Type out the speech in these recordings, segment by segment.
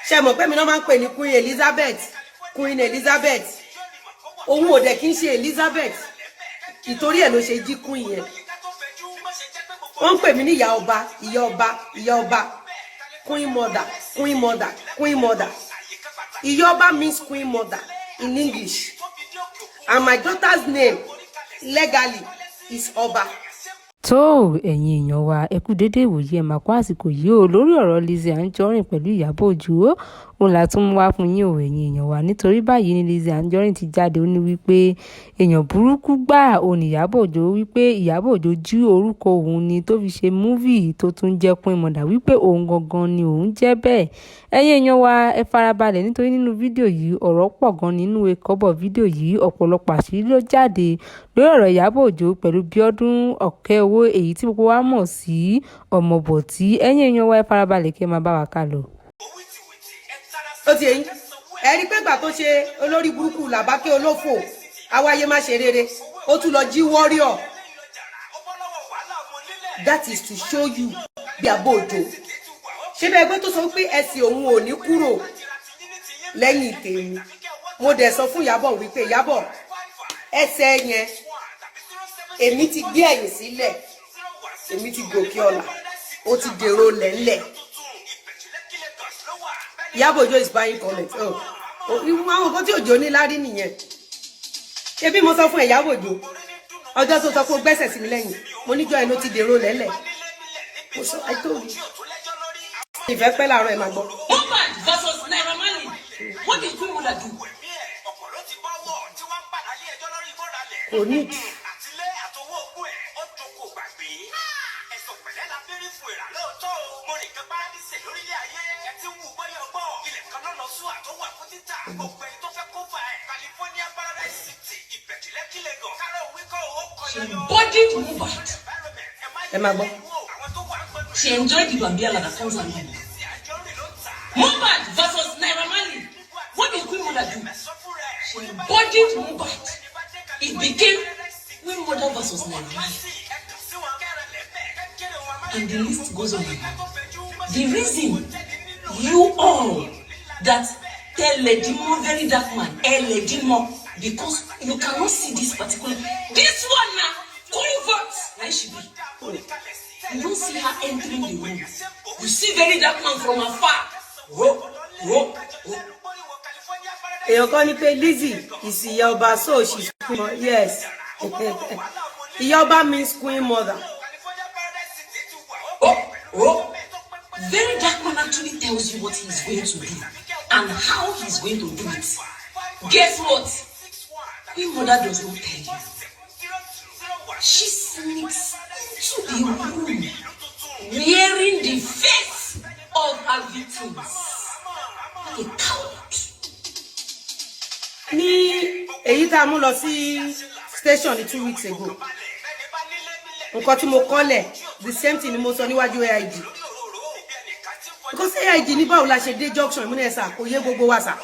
Ṣe mọ̀ pé mi náà máa ń pè ní Queen Elizabeth, Queen Elizabeth? Òun ò dẹ̀ kí ń ṣe Elizabeth, ìtorí ẹ̀ ló ṣe jí queen yẹn. Wọ́n ń pè mí ní ìyá ọba, ìyá ọba, ìyá ọba, queen mother, queen mother, queen mother. Ìyá ọba means queen mother in English, and my daughter's name legally is Ọba. Tó, ẹ̀yin èèyàn wa, ẹ kú déédéé ìwòye, ẹ̀ máa kó àsìkò yìí o. Lórí ọ̀rọ̀ Lizzy Anjorin pẹ̀lú Ìyábọ̀ Òjó, òun là tún mú wá fún yín o, ẹ̀yin èèyàn wa, nítorí báyìí ni Lizzy Anjorin ti jáde. Ó ní wípé èèyàn burúkú gbà òun Ìyábọ̀ Òjó, wípé Ìyábọ̀ Òjó jí orúkọ òun ni tó fi ṣe movie tó tún jẹ́ Queen Mother, wípé òun gangan ni òun jẹ́ bẹ́ẹ̀. Ẹ̀yin èèyàn wa, ẹ farabalẹ̀, nítorí nínú fídíò yìí, ọ̀rọ̀ pọ̀ gan nínú ìkọ́bọ̀ fídíò yìí. Ọ̀pọ̀lọpọ̀ àṣírí ló jáde lórí ọ̀rọ̀ Ìyábọ̀ Òjó pẹ̀lú Bíọ́dún Ọ̀kẹ́owó, èyí tí gbogbo wa mọ̀ sí Ọmọbọ̀tí. Ẹ̀yin èèyàn wa, ẹ farabalẹ̀ kí ẹ máa bá wa ká lọ. Ó ti yẹn, ẹ rí pé gbà tó ṣe olórí burúkú làbákẹ́ olófò awáyé má ṣe rere, ó tún lọ jí warrior. That is to show you bí Ìyábọ̀ Òjó ṣé bẹ́ẹ̀ gbé tó sọ pé ẹsẹ̀ òun ò ní kúrò lẹ́yìn tèmi. Mo dẹ̀ sọ fún Ìyábọ̀ wípé, "Ìyábọ̀, ẹsẹ̀ yẹn, èmi ti gbé ẹ̀yìn sílẹ̀, èmi ti gòkè ọ̀la, ó ti dèrò lẹ́ńlẹ̀." Ìyábọ̀ Òjó is buying comment. Oh, àwọn nǹkan tí Òjó ní lárí nìyẹn. Ṣebí mo sọ fún Ìyábọ̀ Òjó, ọjọ́ tó sọ pé ó gbẹ́sẹ̀ sí mi lẹ́yìn, mo níjọ́ ẹ̀ ló ti dèrò lẹ́lẹ̀. Mo sọ, I told you. Ìfẹ́ pẹ́ láàárọ̀, ẹ̀ máa gbọ́. Mohbad versus Naira Marley. What did Queen Mother do? Kò need. She embodied Mohbad. Ẹ máa gbọ́. She enjoyed the Bambiala that comes along. Mohbad versus Naira Marley. What did Queen Mother do? She embodied Mohbad. It became Queen Mother versus Naira Marley. And the list goes on and on. The reason you all that tell Ledimo, Very Dark Man, Ledimo, because you cannot see this particular, this one now, covert, na she be. You don't see her entering the room. You see Very Dark Man from afar. Whoa, whoa, whoa. Èèyàn kan ní pé Lizzy is ìyá ọba, so she's queen. Yes, ìyá ọba means queen mother. Oh, oh. Very Dark Man actually tells you what he's going to do and how he's going to do it. Guess what? Queen Mother does not tell you. She sneaks into the room wearing the face of her victims. What a coward. Ní èyí tá a mú lọ sí station ní 2 weeks ago, nǹkan tí mo kọ́lẹ̀, the same thing ni mo sọ níwájú AIG, because AIG ní báwo la ṣe dé junction ìmúnẹ̀ sà, kò yé gbogbo wa sà.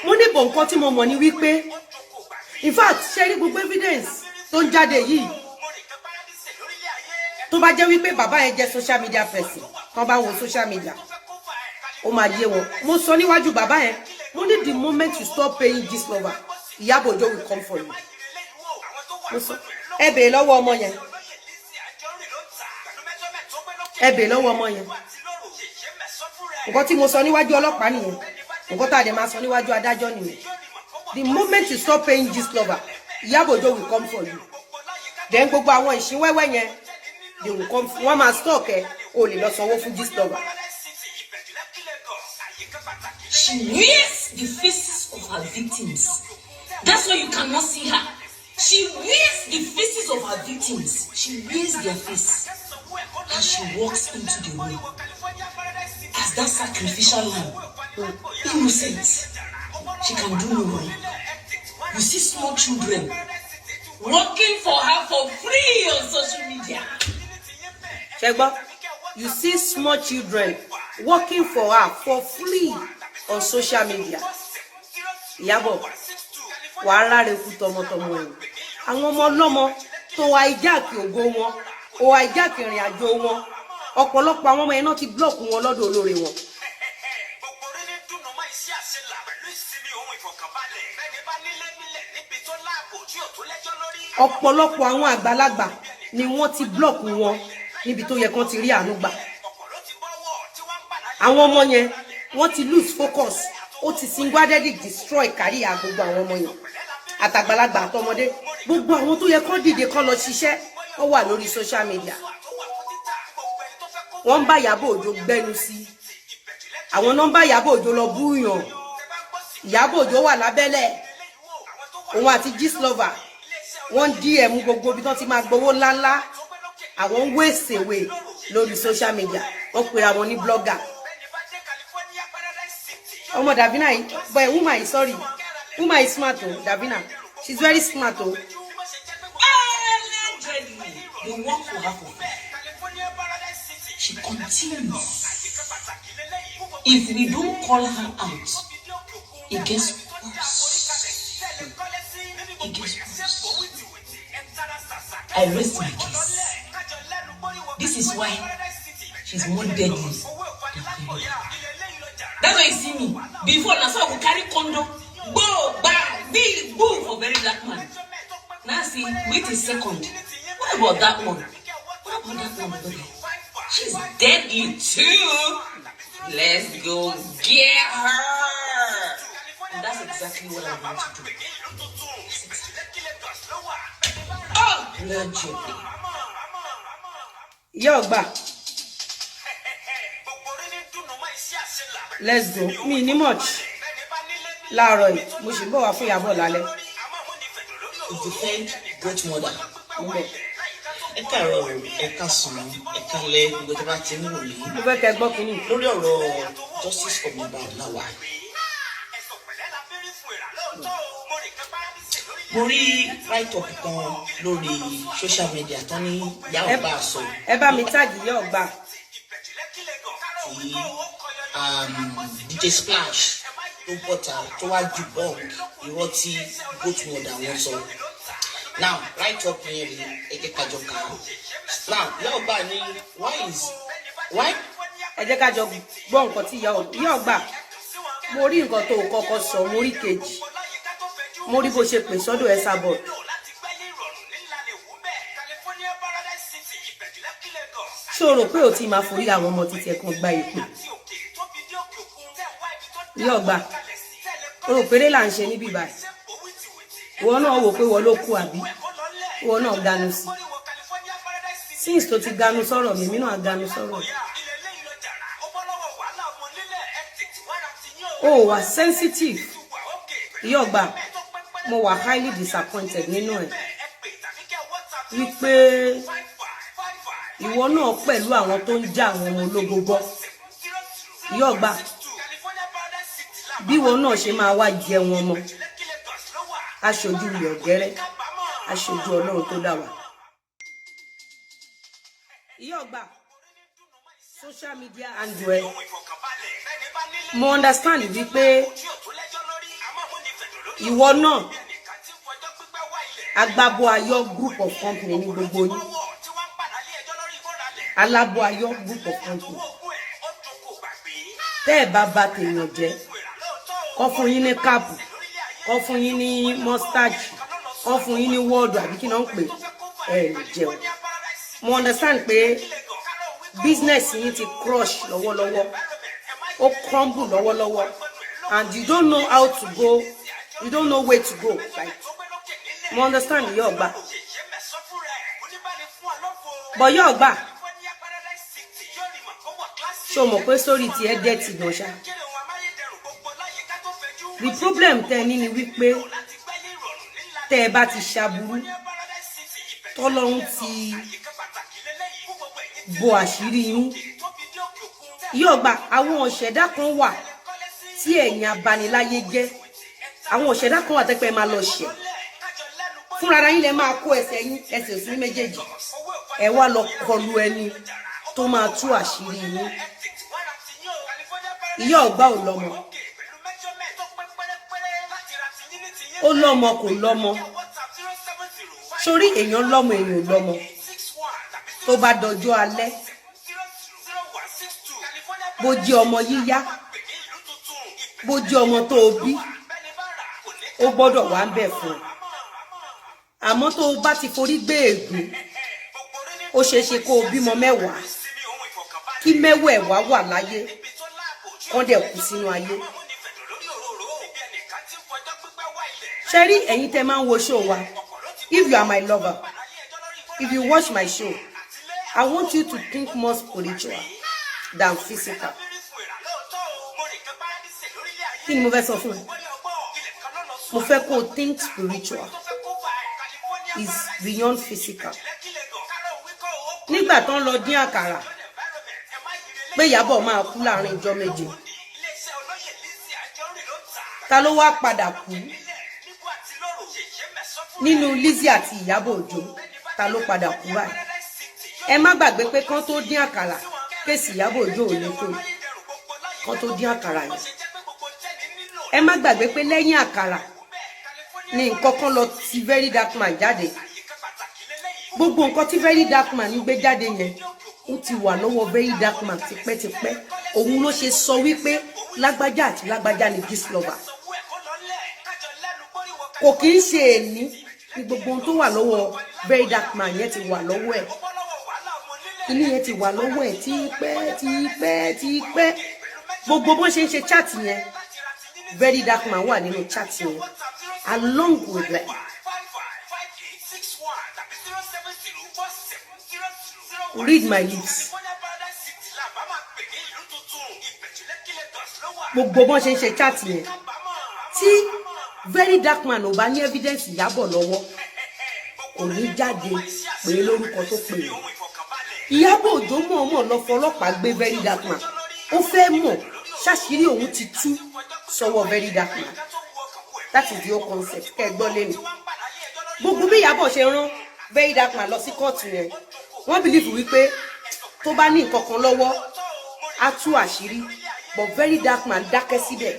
Mo ní bọ̀, nǹkan tí mo mọ̀ ni wípé, in fact, ṣe rí gbogbo evidence tó ń jáde yìí, tó bá jẹ́ wípé bàbá yẹn jẹ́ social media person, tó bá wo social media, ó máa yé wọn. Mo sọ níwájú bàbá yẹn, mo ní, "The moment you stop paying Gistlover, Ìyábọ̀ Òjó will come for you." Mo sọ, ẹ bèè lọ́wọ́ ọmọ yẹn, ẹ bèè lọ́wọ́ ọmọ yẹn. Nǹkan tí mo sọ níwájú ọlọ́pàá nìyẹn, nǹkan tá a dẹ̀ máa sọ níwájú adájọ́ nìyẹn. The moment you stop paying Gistlover, Ìyábọ̀ Òjó will come for you. Then gbogbo àwọn ìṣínwẹ́wẹ́ yẹn, they will come, wọ́n máa stock ẹ kó o lè lọ sanwó fún Gistlover. She wears the faces of her victims. That's why you cannot see her. She wears the faces of her victims. She wears their face. And she walks into the room as that sacrificial lamb. Innocent. She can do no wrong. You see small children working for her for free on social media. Ṣé gbọ́? You see small children working for her for free on social media. Ìyábọ̀, wàá ráre kú tọmọtọmọ ẹ̀. Àwọn ọmọ ọlọ́mọ tó hijack ògo wọn, ó hijack ìrìn àjò wọn. Ọ̀pọ̀lọpọ̀ àwọn ọmọ yẹn náà ti block wọn lọ́dọ̀ olóore wọn. Gbogbo orí ní dùnú mọ́ iṣẹ́ àṣelà pẹ̀lú ìsinmi ohun ìfọ̀kànbalẹ̀. Bẹ́ẹ̀ni bá nílé nílẹ̀ níbi tó láàbò tí ò tó lẹ́jọ́ lórí. Ọ̀pọ̀lọpọ̀ àwọn àgbàlagbà ni wọ́n ti block wọn níbi tó yẹ kán ti rí àánú gbà. Ọ̀pọ̀ ló ti bọ́wọ́ tí wọ́n ń bà láyé. Àwọn ọmọ yẹn, wọ́n ti lose focus. Ó ti single-handedly destroy career gbogbo àwọn ọmọ yẹn, àtàgbàlagbà àtọmọdé. Gbogbo àwọn tó yẹ kán dìde kán lọ ṣiṣẹ́, wọ́n wà lórí social media, wọ́n ń bá Ìyábọ̀ Òjó gbẹ́nu sí. Àwọn náà ń bá Ìyábọ̀ Òjó lọ búyàn. Ìyábọ̀ Òjó wà lábẹ́lẹ̀, òun àti Gistlover, wọ́n ń DM gbogbo ibi tó ti máa gbowó ńláńlá. Àwọn ń wéṣèwé lórí social media, wọ́n pera wọn ní blogger. Ọmọ Davina yìí, but woman yìí, sorry, woman is smart o. Davina, she's very smart o. Allegedly, they work for her for free. She continues. If we don't call her out, it gets worse. It gets worse. I rest my case. This is why she's more deadly than Queen. That's why you see me. Before, now so I go carry condom, go, bang, big, boom for Very Dark Man. Now see, wait a second. What about that one? What about that one over there? She's deadly too. Let's go get her. And that's exactly what I'm going to do. That's exactly. Oh, allegedly. Ìyá ọgbà, let's go. Mi ní much láàárọ̀ yìí, mo sì ń bọ̀ wá fún Ìyábọ̀ lálẹ́. To defend goat mother. Mo ń bọ̀. Ẹ káàárọ̀, ẹ káàsán, ẹ káalẹ́, gbogbo tó bá ti ń wò mí. Mo fẹ́ kẹ́ gbọ́ kínní. Lórí ọ̀rọ̀ justice for Mohbad láwa. Mo rí write up kan lórí social media tán ní ìyá ọba sọ Ẹ bá mi tag ìyá ọgbà. tí DJ Splash tó bọ̀tà tó wá debunk irọ́ tí goat mother wọn sọ. Now, write up yẹn rí, ẹ jẹ́ ká jọ kà á. Now, ìyá ọba ní why is why Ẹ jẹ́ ká jọ gbọ́ nǹkan tí ìyá ọgbà. Mo rí nǹkan tó kọ́kọ́ sọ, mo rí kejì, mo rí bó ṣe pè sọ́dọ̀ ẹ sábọ̀. Ṣé o rò pé o ti máa forí àwọn ọmọ títí ẹ̀ kan gba ìpè? Ìyá ọgbà, o rò péré là ń ṣe níbí báyìí. Ìwọ náà wò pé wọ́n ló kú, àbí ìwọ náà ganu sí? Since tó ti ganu sọ̀rọ̀ mi, èmi náà ganu sọ̀rọ̀. O wà sensitive, ìyá ọgbà. Mo wà highly disappointed nínú ẹ̀ wípé ìwọ náà pẹ̀lú àwọn tó ń já àwọn ọmọ ológo bọ́. Ìyá ọgbà, bí ìwọ náà ṣe máa wá jẹun ọmọ aṣojú ìyọ̀gẹ́rẹ́, aṣojú Ọlọ́run tó dá wa. Ìyá ọgbà, social media handle ẹ, mo understand wípé ìwọ náà, Agbábọ̀ Ayọ̀ group of company ní gbogbo yín, Alábọ̀ Ayọ̀ group of company. Tẹ́ ẹ̀ bá ba tèèyàn jẹ́, kọ́ fún yín ní cap, kọ́ fún yín ní moustache, kọ́ fún yín ní wọ́ọ̀dù, àbí kí náà ń pè ẹ lè jẹun. Mo understand pé business yín ti crush lọ́wọ́lọ́wọ́, ó crumble lọ́wọ́lọ́wọ́, and you don't know how to go, you don't know where to go. Like, mo understand, ìyá ọgbà, but ìyá ọgbà, ṣé o mọ̀ pé sórí tiẹ̀ dẹ́tì gan ṣá? The problem tẹ́ ẹ ní ni wípé tẹ́ ẹ bá ti ṣaburú, tọ́lọ́run ti bo àṣírí yín. Yóò gba àwọn ọ̀ṣẹ̀dá kan wà tí ẹ̀yin abaniláyé jẹ́. Àwọn ọ̀ṣẹ̀dá kan wà tẹ́pẹ́ máa lọ ṣẹ̀ fúnra yín, lẹ máa kó ẹsẹ̀ yín, ẹsẹ̀ òsì méjèèjì, ẹ wá lọ kọlu ẹni tó máa tú àṣírí yín. Ìyá ọgbà ò lọ́mọ, ó lọ́mọ, kò lọ́mọ sórí èèyàn lọ́mọ, èèyàn ò lọ́mọ. Tó bá dọjọ́ alẹ́, Bó jẹ́ ọmọ yíyá, bó jẹ́ ọmọ tó o bí, ó gbọ́dọ̀ wà ń bẹ̀ fún ẹ. Àmọ́ tó o bá ti forí gbé ègún, ó ṣeé ṣe kó o bímọ 10, kí mẹ́wẹ̀ẹ̀wá wà láyé, kán dẹ̀ kú sínú ayé. Ṣe rí ẹ̀yin tẹ́ máa ń wo show wa, if you are my lover, if you watch my show, I want you to think more spiritual than physical. Kí ni mo fẹ́ sọ fún ẹ? Mo fẹ́ kó o think spiritual is beyond physical. Nígbà tó ń lọ dín àkàrà pé Ìyábọ̀ máa kú láàrin ìjọ 7, ta ló wá padà kú nínú Lizzy àti Ìyábọ̀ Òjó? Ta ló padà kú báyìí? Ẹ má gbàgbé pé kán tó dín àkàrà, case Ìyábọ̀ Òjó ò lè tó kán tó dín àkàrà yẹn. Ẹ má gbàgbé pé lẹ́yìn àkàrà ni nǹkan kan lọ ti Very Dark Man jáde. Gbogbo nǹkan tí Very Dark Man ń gbé jáde yẹn, ó ti wà lọ́wọ́ Very Dark Man tipẹ́tipẹ́. Òun ló ṣe sọ wípé lágbájá àti lágbájá ni Gistlover. Kò kì í ṣe èní ní gbogbo ohun tó wà lọ́wọ́ Very Dark Man yẹn ti wà lọ́wọ́ ẹ̀. Kíní yẹn ti wà lọ́wọ́ ẹ̀ tipẹ́ tipẹ́ tipẹ́. Gbogbo bó ṣe ń ṣe chat yẹn, Very Dark Man wà nínú chat yẹn along with them. Read my lips. Gbogbo bọ́n ṣe ń ṣe chat yẹn, tí Very Dark Man ò bá ní evidence Ìyábọ̀ lọ́wọ́, kò ní jáde pé lórúkọ tó pè é. Ìyábọ̀ Òjó mọ̀ọ́mọ̀ lọ fọlọ́pàá gbé Very Dark Man. Ó fẹ́ mọ̀ ṣàṣírí òun ti tú sọ́wọ́ Very Dark Man. That is the whole concept. Kẹ́ ẹ gbọ́ lẹ́nu gbogbo bí Ìyábọ̀ ṣe rán Very Dark Man lọ sí kóòtù yẹn, wọ́n believe wípé tó bá ní nǹkan kan lọ́wọ́, á tú àṣírí, but Very Dark Man dákẹ́ síbẹ̀.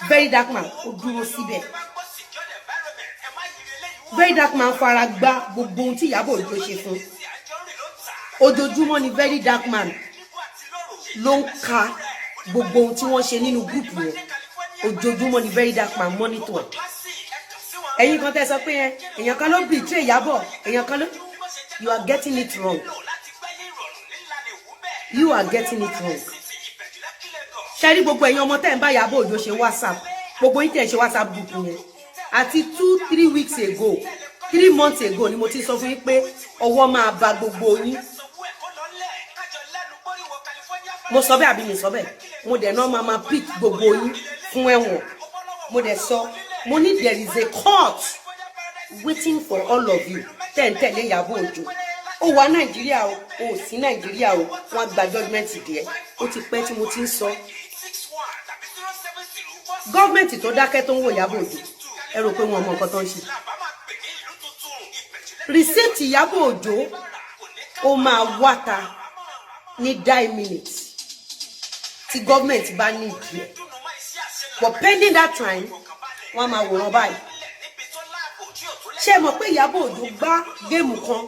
Very Dark Man ó dúró síbẹ̀. Very Dark Man fara gbá gbogbo ohun tí Ìyábọ̀ Òjó ṣe fún. Ojoojúmọ́ ni Very Dark Man ló ń ka gbogbo ohun tí wọ́n ṣe nínú group yẹn. Ojoojúmọ́ ni Very Dark Man monitor ẹ̀. Ẹ̀yin kan tẹ́ sọ pé ẹ èèyàn kan ló betray Ìyábọ̀, èèyàn kan ló, you are getting it wrong. You are getting it wrong. Ṣe rí gbogbo ẹ̀yin ọmọ tẹ́ ń bá Ìyábọ̀ Òjó ṣe WhatsApp, gbogbo yín tẹ́ ń ṣe WhatsApp group yẹn, àti 2, 3 weeks ago, 3 months ago ni mo ti sọ fún yín pé ọwọ́ máa ba gbogbo yín. Mo sọ bẹ́ẹ̀ àbí mi sọ bẹ́ẹ̀? Mo dẹ̀ náà máa pick gbogbo yín fún ẹ̀wọ̀n. Mo dẹ̀ sọ, mo ní there is a court waiting for all of you tẹ́ ń tẹ̀lé Ìyábọ̀ Òjó. Ó wà Nàìjíríà o, ò sí Nàìjíríà o, wọ́n gba judgement díẹ̀. Ó ti pẹ́ tí mo ti ń sọ. Gọ́ọ̀mẹ̀ntì tó dákẹ́ tó ń wò Ìyábọ̀ Òjó, ẹ rò pé wọn mọ nǹkan tó ń ṣe. Receipt Ìyábọ̀ Òjó, ó máa wáta ní die minute tí gọ́ọ̀mẹ̀ntì bá ní ìdí ẹ̀, but pending that time, wọ́n á máa wòran báyìí. Ṣé ẹ mọ̀ pé Ìyábọ̀ Òjó gbá game kan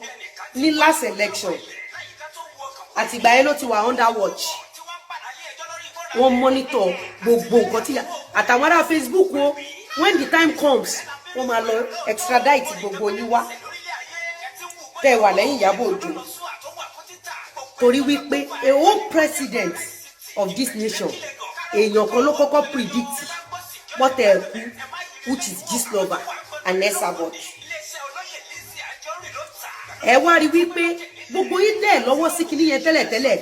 ní last election? Àtìgbà yẹn ló ti wà under watch. Wọ́n monitor gbogbo nǹkan tí àtàwọn ará Facebook o. When the time comes, wọ́n máa lọ extradite gbogbo yín wá tẹ́ ẹ wà lẹ́yìn Ìyábọ̀ Òjó, torí wípé a whole president of this nation, èèyàn kan ló kọ́kọ́ predict pọ́tẹ́ ẹ̀ kú, which is Gistlover and Esabod. Ẹ wá rí wípé gbogbo yín tẹ̀ lọ́wọ́ sí kinní yẹn tẹ́lẹ̀tẹ́lẹ̀,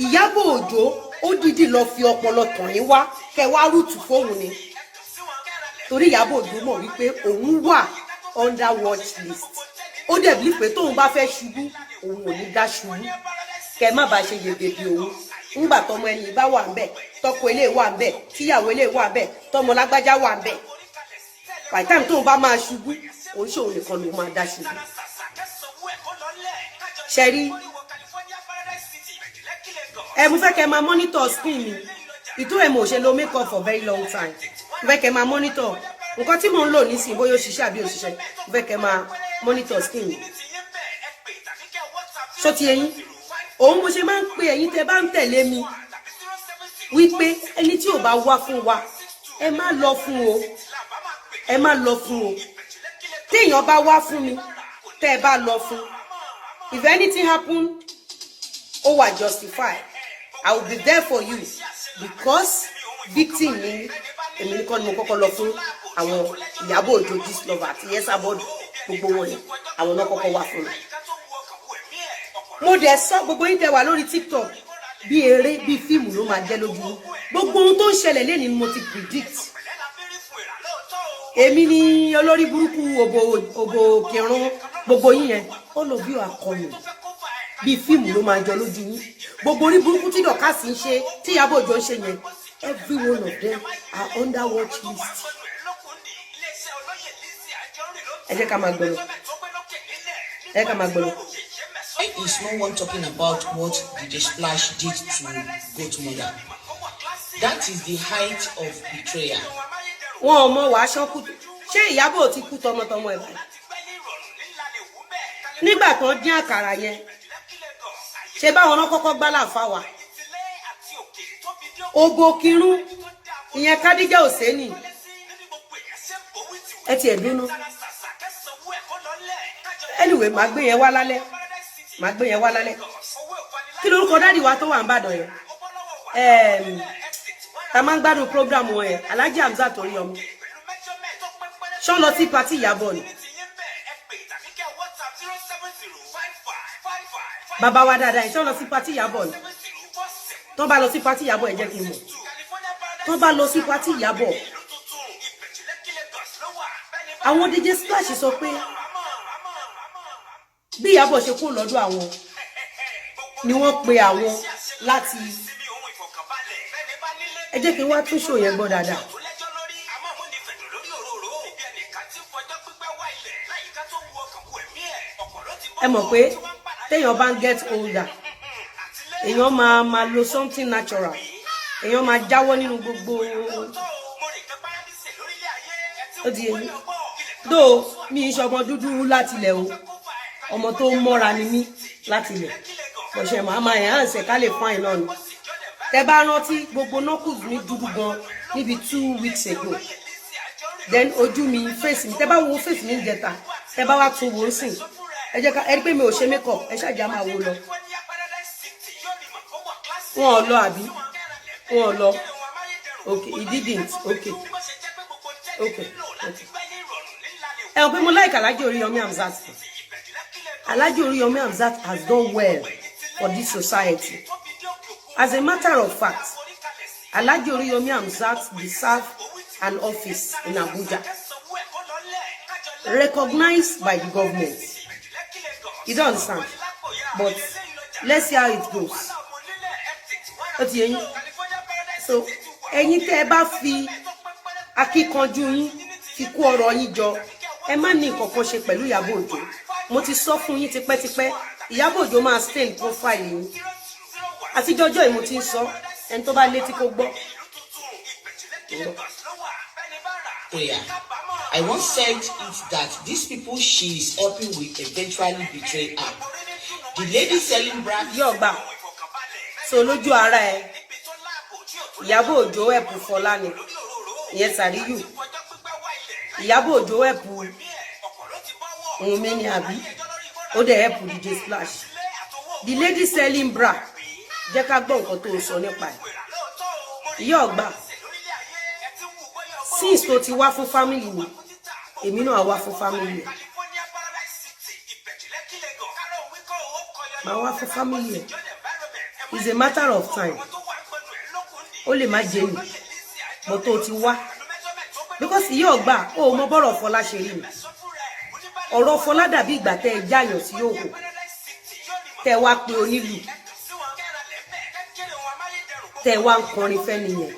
Ìyábọ̀ Òjó ó dìídì lọ fi ọpọlọ tàn yín wá kẹ wá root fóun ni, torí Ìyábọ̀ Òjó mọ̀ wípé òun wà under watch list. Ó dẹ̀ bí pé tóun bá fẹ́ ṣubú, òun ò ní dá ṣubú, kẹ má bàa ṣe yege bí òun ńgbà tọmọ ẹni bá wà ńbẹ̀, tọkọ ilé wà ńbẹ̀, tíyàwó ilé wà ńbẹ̀, tọmọ lágbájá wà ńbẹ̀. By the time tóun bá máa ṣubú, òun ṣòun nìkan lòun máa dá ṣubú. Ṣe rí ẹ, mo fẹ́ kẹ́ máa monitor skin mi. Ìtú ẹ̀ mo ṣe lo make up for very long time. Mo fẹ́ kẹ́ máa monitor nǹkan tí mò ń lò nísìnyí, bóyá ó ṣiṣẹ́ àbí ó ṣiṣẹ́. Mo fẹ́ kẹ́ máa monitor skin mi. Ṣó ti eyín òun mo ṣe máa ń pe ẹ̀yin tẹ́ bá ń tẹ̀lé mi wípé ẹni tí ò bá wá fún wa, ẹ má lọ fún o, ẹ má lọ fún o. Téèyàn bá wá fún mi, tẹ́ ẹ bá lọ fún, if anything happen, ó wà justified. I will be there for you because victim ni èmi. Nìkan ni mo kọ́kọ́ lọ fún àwọn Ìyábọ̀ Òjó, Gistlover àti Esabod, gbogbo wọn yẹn, àwọn náà kọ́kọ́ wá fún mi. Mo dẹ̀ sọ, gbogbo yín tẹ́ wà lórí TikTok, bí eré bí fíìmù ló máa jẹ́ lójú yín. Gbogbo ohun tó ń ṣẹlẹ̀ lẹ́ni ni mo ti predict. Èmi ni olórí burúkú òbò òbò kírun gbogbo yín yẹn. All of you are coming. Bí fíìmù ló máa jọ lójú yín. Gbogbo orí burúkú tí Dorcas ń ṣe, tí Ìyábọ̀ Òjó ń ṣe yẹn, every one of them are under watch list. Ẹ jẹ́ ká máa gbọ́ lọ, ẹ jẹ́ ká máa gbọ́ lọ. Why is no one talking about what DJ Splash did to Goat Mother? That is the height of betrayal. Wọn ò mọ wàá ṣánkú. Ṣé Ìyábọ̀ ti kú tọmọtọmọ ẹ̀ báyìí? Nígbà tó ń dín àkàrà yẹn, ṣe báwọn náà kọ́kọ́ gbá láǹfà wà òbò kírun, ìyẹn Kádíjà Òsénì. Ẹ tiẹ̀ dúnú. Anyway, màá gbé yẹn wá lálẹ́, màá gbé yẹn wá lálẹ́. Kí lorúkọ daddy wa tó wà ń bàdàn yẹn ta máa ń gbádùn program wọn yẹn? Alhaji Hamzat Oríyọmí. Ṣọ́ lọ sí party Ìyábọ̀ ni? Bàbá wa dáadáa yìí, ṣọ́ lọ sí party Ìyábọ̀ ni? Tó bá lọ sí party Ìyábọ̀, ẹ jẹ́ kí n mọ̀. Tó bá lọ sí party Ìyábọ̀, àwọn DJ Splash sọ pé bí Ìyábọ̀ ṣe kó lọ́dọ̀ àwọn ni wọ́n pe àwọn láti. Ẹ jẹ́ kí n wá tún ṣò yẹn gbọ́ dáadáa. Ẹ mọ̀ pé téèyàn bá ń get older, èèyàn máa máa lo something natural, èèyàn máa jáwọ́ nínú gbogbo. Ó di èyí dó. Mi ń ṣọmọ dúdú láti ilẹ̀ o, ọmọ tó mọ́ra ni mí láti ilẹ̀. Bọ̀ṣẹ̀ màá máa yàn án ṣe ká lè fún àìná ni. Tẹ bá rántí, gbogbo knuckles mi dúdú gan níbi 2 weeks ago. Then ojú mi, face mi, tẹ bá wo face mi ń jẹta, tẹ bá wá tún wò ó sìn, ẹ jẹ́ ká ẹ rí pé mi ò ṣe make up. Ẹ ṣáàjà máa wo lọ. Wọn ò lọ àbí wọn ò lọ? Okay, he didn't. Okay. Ẹ ò pé mo like Alhaji Oriyomi Hamzat. Alhaji Oriyomi Hamzat has done well for this society. As a matter of fact, Alhaji Oriyomi Hamzat deserve an office in Abuja recognized by the government. You don't understand, but let's see how it goes. Ó ti yé yín. So ẹ̀yin tẹ́ ẹ bá fi akíkanjú yín fi kó ọ̀rọ̀ yín jọ, ẹ má ní nǹkan kan ṣe pẹ̀lú Ìyábọ̀ Òjó. Mo ti sọ fún yín tipẹ́tipẹ́, Ìyábọ̀ Òjó máa stain profile yín. Àtijọ́ ọjọ́ yìí mo ti ń sọ, ẹni tó bá létí kó gbọ́. Prayer. I once said it that these people she is helping will eventually betray her. The lady selling bra. Yóò gbà so lójú ara ẹ. Ìyábọ̀ Òjó help Fọlá ni, ìyẹn Sàríyù. Ìyábọ̀ Òjó help Wùnmí ni àbí? Ó dẹ̀ help DJ Splash. The lady selling bra, jẹ́ ká gbọ́ nǹkan tó ń sọ nípa ẹ̀. Ìyá ọ̀gbà, since tó ti wá fún family mi, èmi náà wá fún family ẹ̀. Máa wá fún family ẹ̀. It's a matter of time. Ó lè má jẹ́ mi, but tó ti wá because ìyá ọ̀gbà, ó mọ bọ́rọ̀ Fọlá ṣe rí mi. Ọ̀rọ̀ Fọlá dàbí ìgbà tẹ́ ẹ jáyàn sí òhò, tẹ́ ẹ wá pe onílù, tẹ́ ẹ wá ń kọrin fẹ́ nìyẹn,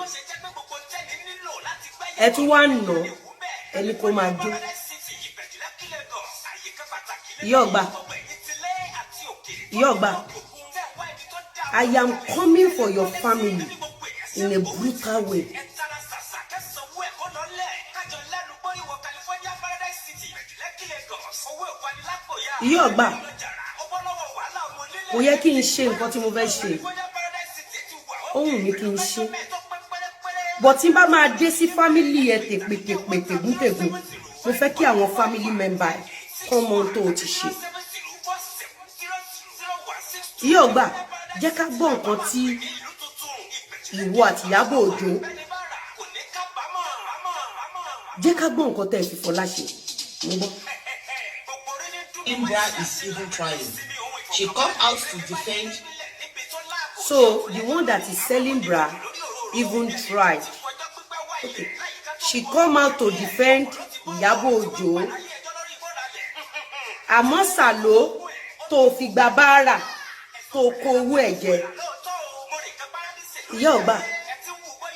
ẹ tún wá ń nà ẹni kó máa jó. Ìyá ọ̀gbà, ìyá ọ̀gbà, I am coming for your family in a brutal way. Ìyá ọ̀gbà, Kò yẹ kí n ṣe nǹkan tí mo fẹ́ ṣe. Ó wù mí kí n ṣe, but tí n bá máa dé sí family ẹ tèpètèpè, tègúntègún, mo fẹ́ kí àwọn family member ẹ kán mọ ohun tó o ti ṣe. Yóò gbà jẹ́ ká gbọ́ nǹkan tí ìwọ àti Ìyábọ̀ Òjó, jẹ́ ká gbọ́ nǹkan tẹ́ ẹ fi Fọlá ṣe. Mo gbọ́. Bra is even trying. She come out to defend. So the one that is selling bra even tried. Okay, she come out to defend Ìyábọ̀ Òjó, àmọ́ Sàló tó fi gba báárà tó kó owó ẹ̀ jẹ, ìyá ọgbà,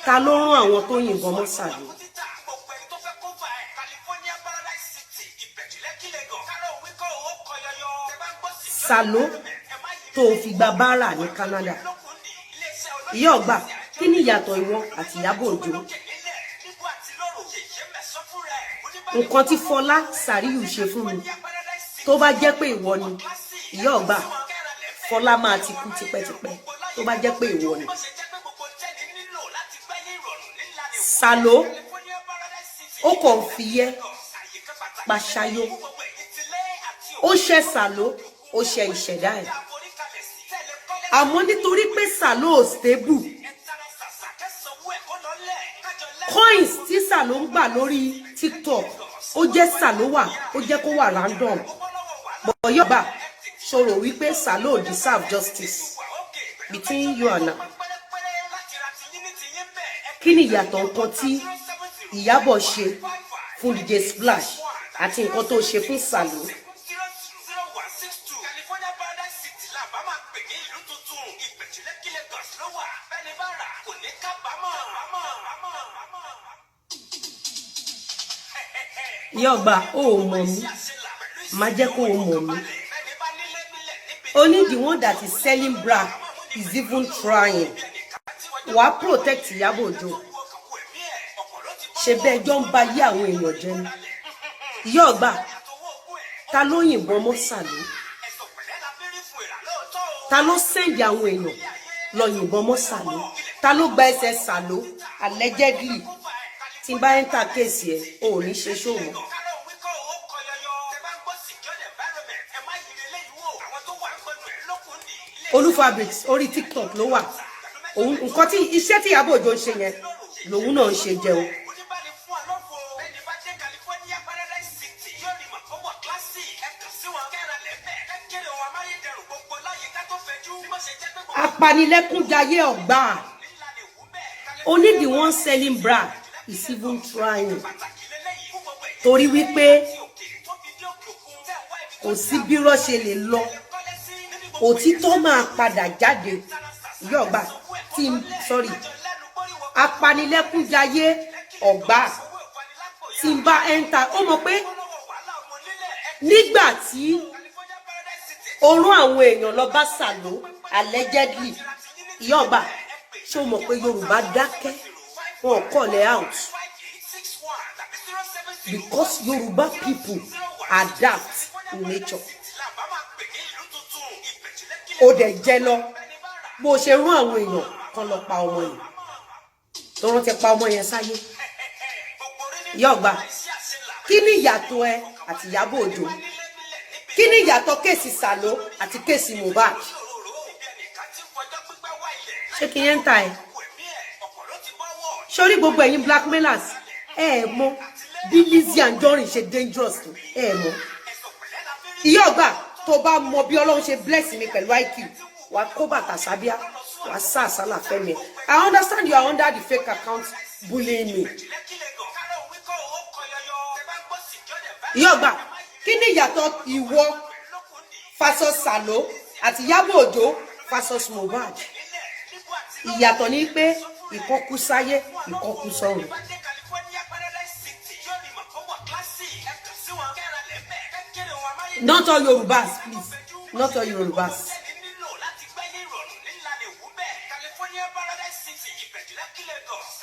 ta ló rán àwọn tó yìnbọn mọ́ Sàló? Sàló tó fi gba báárà ní Canada, ìyá ọgbà, kí ni ìyàtọ̀ ìwọ àti Ìyábọ̀ Òjó? Nǹkan tí Fọlá Sàríyù ṣe fún mi, tó bá jẹ́ pé ìwọ ni, ìyá ọgbà, Fọlá máa ti kú tipẹ́tipẹ́. Tó bá jẹ́ pé ìwọ ni Sàló, ó kàn fi yẹ paṣayó, ó ṣe Sàló, ó ṣe ìṣẹ̀dá ẹ̀, àmọ́ nítorí pé Sàló ò stable, coins tí Sàló ń gbà lórí TikTok, ó jẹ́ Sàló wà, ó jẹ́ kó wà random bọ̀yọ̀ gbà ṣòro wípé Sàló deserve justice between you and her. Kí ni ìyàtọ̀ nǹkan tí Ìyábọ̀ ṣe fún DJ Splash àti nǹkan tó ṣe fún Sàló? Ìyá ọgbà, ó mọ̀ mí, má jẹ́ kó o mọ̀ mí. Only the one that is selling bra is even trying. Wàá protect Ìyábọ̀ Òjó, ṣe bẹ́ẹ̀ jọ ń ba yé àwọn èèyàn jẹ́ ni. Ìyá ọgbà, ta ló yìnbọn mọ́ Sàló? Ta ló send àwọn èèyàn lọ yìnbọn mọ́ Sàló? Ta ló gba ẹsẹ̀ Sàló allegedly? Tí n bá enter case ẹ, o ò ní ṣe ṣó mọ́. Olú Fabrics orí TikTok ló wà. Òun nǹkan tí iṣẹ́ tí Ìyábọ̀ Òjó ń ṣe yẹn lòun náà ń ṣe jẹun. Apanilẹ́kúnjayé ọ̀gbà, only the one selling bra is even trying, torí wípé kò sí bí irọ́ ṣe lè lọ, òtítọ́ máa padà jáde. Ìyá ọ̀gbà tí, sorry, apanilẹ́kúnjayé ọ̀gbà, tí n bá enter, ó mọ̀ pé nígbà tí orún àwọn èèyàn lọ bá Sàló allegedly, ìyá ọ̀gbà, ṣé o mọ̀ pé Yorùbá dákẹ́, wọn call it out, because Yorùbá people adapt in nature. Ó dẹ̀ jẹ́ lọ bó ṣe rán àwọn èèyàn kan lọ pa ọmọ yẹn, tó rántí pa ọmọ yẹn sáyé. Ìyá ọgbà, kí ni ìyàtọ̀ ẹ àti Ìyábọ̀ Òjó? Kí ni ìyàtọ̀ case Sàló àti case Mohbad? Ṣé kí yẹn ń ta ẹ sórí gbogbo ẹ̀yin blackmailers? Ẹ ẹ mọ̀ bí Lizzy Anjorin ṣe dangerous tó, ẹ ẹ mọ̀. Ìyá ọgbà, tó bá mọ bí Ọlọ́run ṣe bless mi pẹ̀lú IQ, wàá kó bàtà sábíà, wàá sá àsálà fẹ́mi ẹ̀. I understand you are under the fake account bullying me. Ìyá ọgbà, kí ni ìyàtọ̀ ìwọ versus Sàló àti Ìyábọ̀ Òjó versus Mohbad? Ìyàtọ̀ ni pé ìkan kú sáyé, ìkan kú sọ́run. Not all Yorubas, please, not all Yorubas.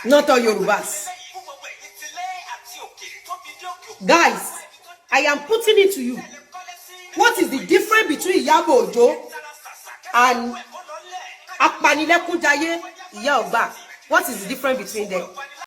Not all Yorubas. Guys, I am putting it to you. What is the difference between Iyabo Ojo And apanilẹ́kúnjayé ìyá ọgbà, what is the difference between them?